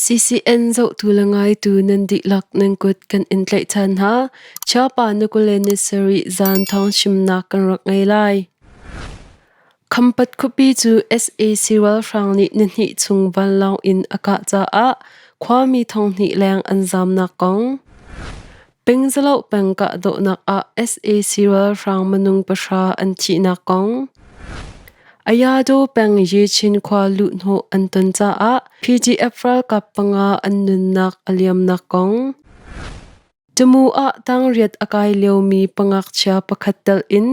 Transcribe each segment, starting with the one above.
CCN zohtu le ngaitu nan dihlak nan kut kan in tlaih ṭhan hna. Chiapa na kule ni sarih zan thawng chimnak kan rak ngei lai. Khampat khuapi cu sac ralhrang nih nihnih chung vanlawng in a kah caah khuami thonghnih leng an zamnak kong. Pengzaloh peng kahdohnak ah sac ralhrang minung pahra an thihnak kong. Ayadaw peng Yechin khua luhhnawh an ton caah PDF ralkap panga an nunnak a liamnak kong. Tamu ah tangriat a kai liomi pangakchia pakhat telh in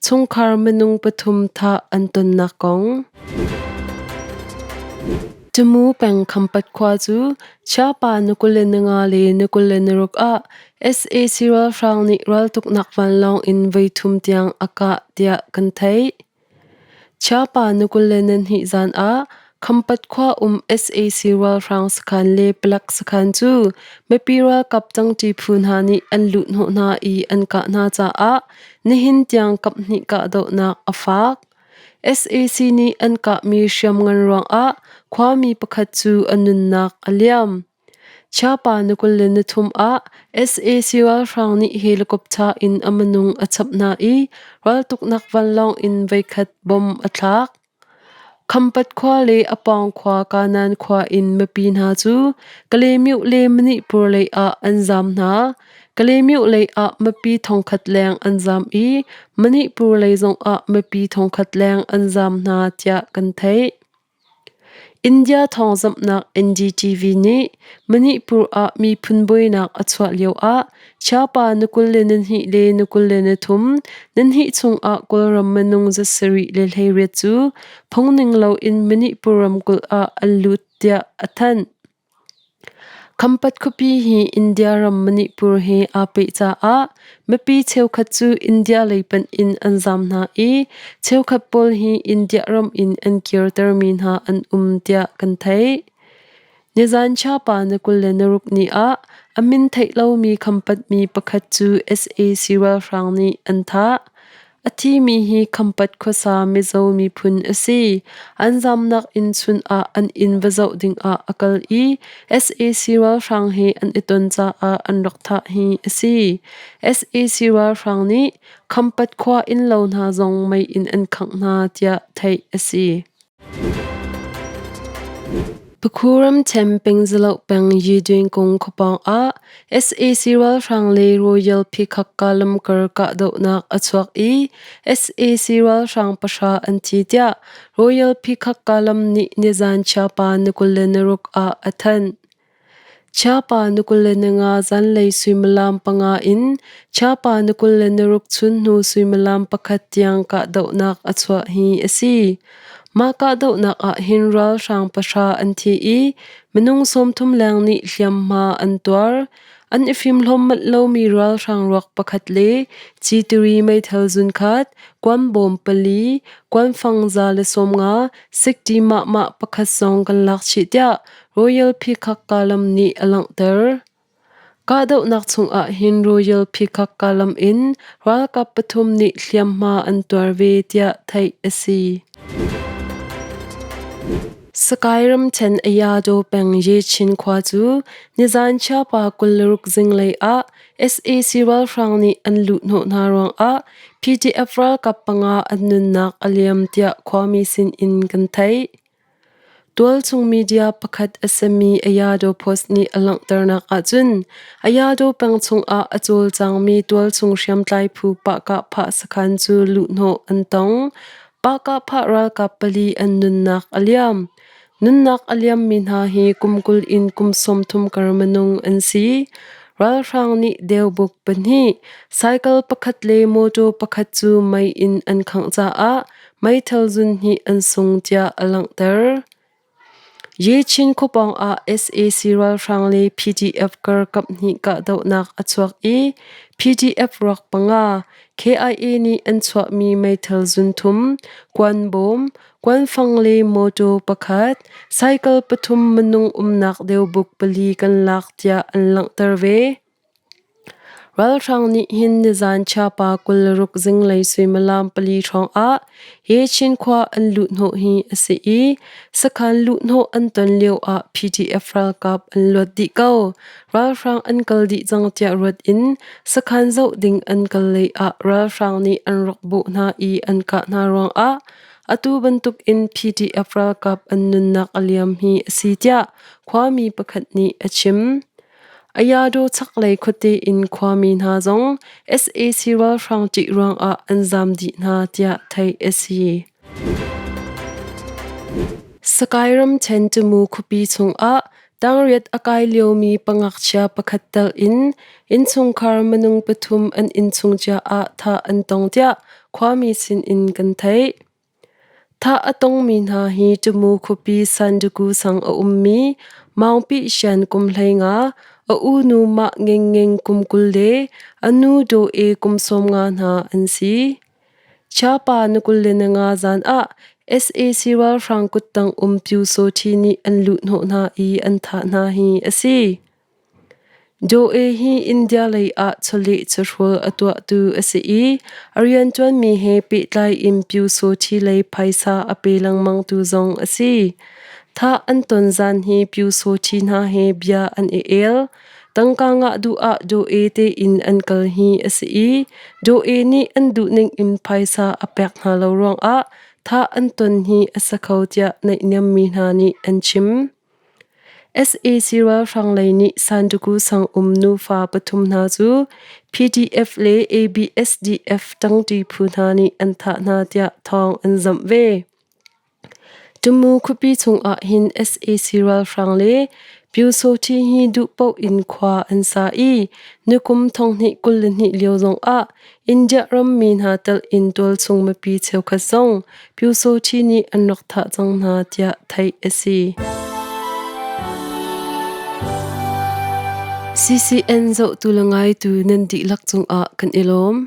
chungkhar minung pathum thah an tonnak kong. Tamu peng Khampat khua cu Chiapa ni 25 le ni 26 ah sac ralhrang nih raltuknak vanlawng in voithum tiang a kah tiah kan theih. Chiapa ni 22 zan ah Khampat khua um sac ralhrang sakhan le palek sakhan cu mipi ralkap cangṭi phu hna nih an luhhnawh hna i an kah hna caah nihin tiang kaphnih kahdohnak a fak. Sac nih an kahmi hriamngan ruangah khuami pakhat cu a nunnak a liam. Chiapa ni 23 ah sac ralhrang nih helicopter in a minung a chap hna i raltuknak vanlawng in voikhat bomb a thlak. Khampat khua le a pawng khua Kanan khua in mipi hna cu Kalaymyo le Manipur lei ah an zaam hna. Kalaymyo lei ah mipi thongkhat leng an zaam i Manipur lei zongah mipi thongkhat leng an zaam hna tiah kan theih. India thawngzamhnak NDTV nih Manipur ah miphun buainak a chuah lioah Chiapa ni 22 le ni 23 nihnih chungah Kawlram minung zasarih le hleiriat cu phungning loin Manipur ramkulh ah an lut tiah a thanh. Khampat khuapi hi India ram Manipur he aa peh caah mipi cheukhat cu India lei panh in an zaam hna i cheukhat pawl hi India ram in an kirtermi hna an um tiah kan theih. Nizan Chiapa ni 26 ni ah a min theih lomi Khampat mi pakhat cu sac ralhrang nih an thah. A thimi hi Khampat khuasa Mizo miphun a si. An zamnak inn chungah an inn va zoh dingah a kal i sac ralhrang he an i ton caah an rak thah hi a si. Sac ralhrang nih Khampat khua innlo hna zong mei in an khangh hna tiah theih a si. Pakhuram ṭhen pengzaloh peng Yidwin kung khuapawng ah sac ralhrang le Royal Peacock lamkar kahdohnak a chuak i sac ralhrang pahra an thi tiah Royal Peacock lam nih nizan Chiapa ni 26 ah a thanh. Chiapa ni 25 zanlei suimilam panga in Chiapa ni 26 chun hnu suimilam pakhat tiang kahdohnak a chuah hi a si. Mah kahdohnak ah hin ralhrang pahra an thi i minung 30 leng nih hliamhma an tuar. An i fimhlawm manh lomi ralhrang ruak pakhat le citiri meithal zunkhat, kuanbawm pali, kuanfang 150, sikṭi mahmah pakhat zong kan lak chih tiah Royal Peacock Kalam nih a langhter. Kahdohnak chungah hin Royal Peacock Kalam in ralkap pathum nih hliamhma an tuar ve tiah theih a si. Sakai ramṭhen Ayadaw peng Yechin khua cu nizan chiapa 26 zinglei ah sac ralhrang nih an luhhnawh hna ruangah PDF ralkap panga an nunnak a liam tiah khuami sinin kan theih. Tualchung media pakhat a simi Ayadaw Post nih a langhternak ahcun Ayadaw peng chungah a cawlcangmi tualchung hriamtlai phu Pahkahphah sakhan cu luhhnawh an tong. Pahkahphah ralkap pali an nunnak a liam. Nunnak a liammi hna hi kum 20 in kum 30 kar minung an si. Ralhrang nih deubuk pahnih, cycle pakhat le mawṭaw pakhat cu mei in an khangh caah meithal zun hnih an sung tiah a langhter. Yechin khuapawng ah sac ralhrang le PDF kar kaphnih kahdohnak a chuak i PDF ruak panga KIA nih an chuahmi meithal zun thum, kuanbawm, kuanfang le mawṭaw pakhat, cycle pathum minung umnak deubuk pali kan lak tiah an langhter ve. Ralhrang nih hin nizan Chiapa 26 zinglei suimilam 4 hrawng ah Yechin khua an luhhnawh hi a si i sakhan luhhnawh an ton lio ah PDF ralkap an luat dih ko. Ralhrang an kal dih cang tiah ruat in sakhan zoh ding an kal lei ah ralhrang nih an rak bawh hna i an kah hna ruangah atu bantuk in PDF ralkap an nunnak a liam hi a si tiah khuami pakhat nih a chim. Ayado chaklei khuate in khuami hna zong sac ralhrang ṭih ruangah an zaam dih hna tiah theih a si. Sakai ramṭhen Tamu khuapi chungah tangriat a kai liomi pangakchia pakhat tel in innchungkhar minung pathum an innchung cia ah thah an tong tiah khuami sinin kan theih. Thah a tongmi hna hi Tamu khuapi Sanduku sang a ummi Maungpi Shan kum 15, a unu Mah Ngeng Ngeng kum 20 le a nu Daw E kum 15 hna an si. Chiapa na 25 zan ah sac ralhrang kuttang um Pyusawṭhi nih an luhhnawh hna i an thah hna hi a si. Doe hi India lei ah chawleh chawhrawl a tuahtu a si i a rianṭuanmi he pehtlai in Pyusawṭhi lei phaisa a pe lengmangtu zong a si. Thah an ton zan hi Pyusawṭhi hna he bia an i el. Tangka ngah duh ah Doe tein an kal hi a si i Doe nih an duhning in phaisa a pek hna lo ruangah thah an ton hi a si kho tiah naihniammi hna nih an chim. Sac ralhrang lei nih Sanduku sang um nufa pathum hna cu PDF le ABSDF ṭangṭi phu hna nih an thah hna tiah thawng an zamh ve. Tumu khuapi chungah hin sac ralhrang le Pyusawṭhi hi duhpaoh in khua an sa i nikum 2022 lio zongah India rammi hna telh in tualchung mipi cheukhat zong Pyusawṭhi nih an rak thah cang hna tiah theih a si. CCN zohtu le ngaitu nan dihlak cungah kan i lawm.